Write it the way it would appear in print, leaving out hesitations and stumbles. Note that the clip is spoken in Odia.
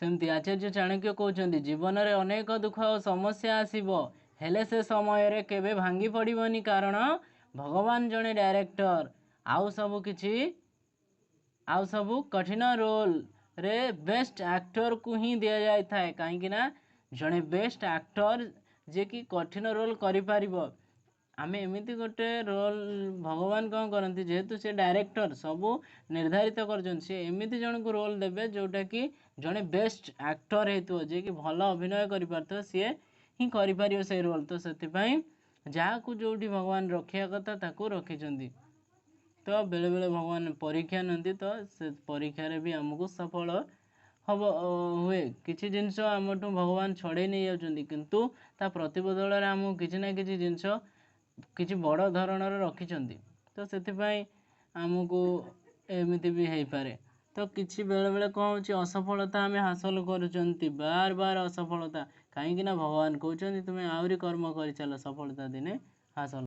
ସେମିତି ଆଚାର୍ଯ୍ୟ ଚାଣକ୍ୟ କହୁଛନ୍ତି, ଜୀବନରେ ଅନେକ ଦୁଃଖ ଓ ସମସ୍ୟା ଆସିବ, ହେଲେ ସେ ସମୟରେ କେବେ ଭାଙ୍ଗି ପଡ଼ିବନି, କାରଣ ଭଗବାନ ଜଣେ ଡାଇରେକ୍ଟର। ଆଉ ସବୁ କିଛି, ଆଉ ସବୁ କଠିନ ରୋଲରେ ବେଷ୍ଟ ଆକ୍ଟରକୁ ହିଁ ଦିଆଯାଇଥାଏ। କାହିଁକି ନା ଜଣେ ବେଷ୍ଟ ଆକ୍ଟର ଯିଏକି କଠିନ ରୋଲ କରିପାରିବ। ଆମେ ଏମିତି ଗୋଟେ ରୋଲ, ଭଗବାନ କ'ଣ କରନ୍ତି, ଯେହେତୁ ସେ ଡାଇରେକ୍ଟର, ସବୁ ନିର୍ଦ୍ଧାରିତ କରିଛନ୍ତି, ସେ ଏମିତି ଜଣକୁ ରୋଲ ଦେବେ ଯେଉଁଟାକି ଜଣେ ବେଷ୍ଟ ଆକ୍ଟର ହେଇଥିବ, ଯିଏକି ଭଲ ଅଭିନୟ କରିପାରୁଥିବ, ସିଏ ହିଁ କରିପାରିବ ସେଇ ରୋଲ। ତ ସେଥିପାଇଁ ଯାହାକୁ ଯେଉଁଠି ଭଗବାନ ରଖିବା କଥା ତାକୁ ରଖିଛନ୍ତି। ତ ବେଳେବେଳେ ଭଗବାନ ପରୀକ୍ଷା ନିଅନ୍ତି, ତ ସେ ପରୀକ୍ଷାରେ ବି ଆମକୁ ସଫଳ ହବ ହୁଏ। କିଛି ଜିନିଷ ଆମଠୁ ଭଗବାନ ଛଡ଼େଇ ନେଇଯାଉଛନ୍ତି, କିନ୍ତୁ ତା ପ୍ରତିବଦଳରେ ଆମକୁ କିଛି ନା କିଛି ଜିନିଷ, କିଛି ବଡ଼ ଧରଣର ରଖିଛନ୍ତି। ତ ସେଥିପାଇଁ ଆମକୁ ଏମିତି ବି ହେଇପାରେ। ତ କିଛି ବେଳେବେଳେ କ'ଣ ହେଉଛି, ଅସଫଳତା ଆମେ ହାସଲ କରୁଛନ୍ତି, ବାର ବାର ଅସଫଳତା। କାହିଁକି ନା ଭଗବାନ କହୁଛନ୍ତି, ତୁମେ ଆହୁରି କର୍ମ କରିଚାଲ, ସଫଳତା ଦିନେ ହାସଲ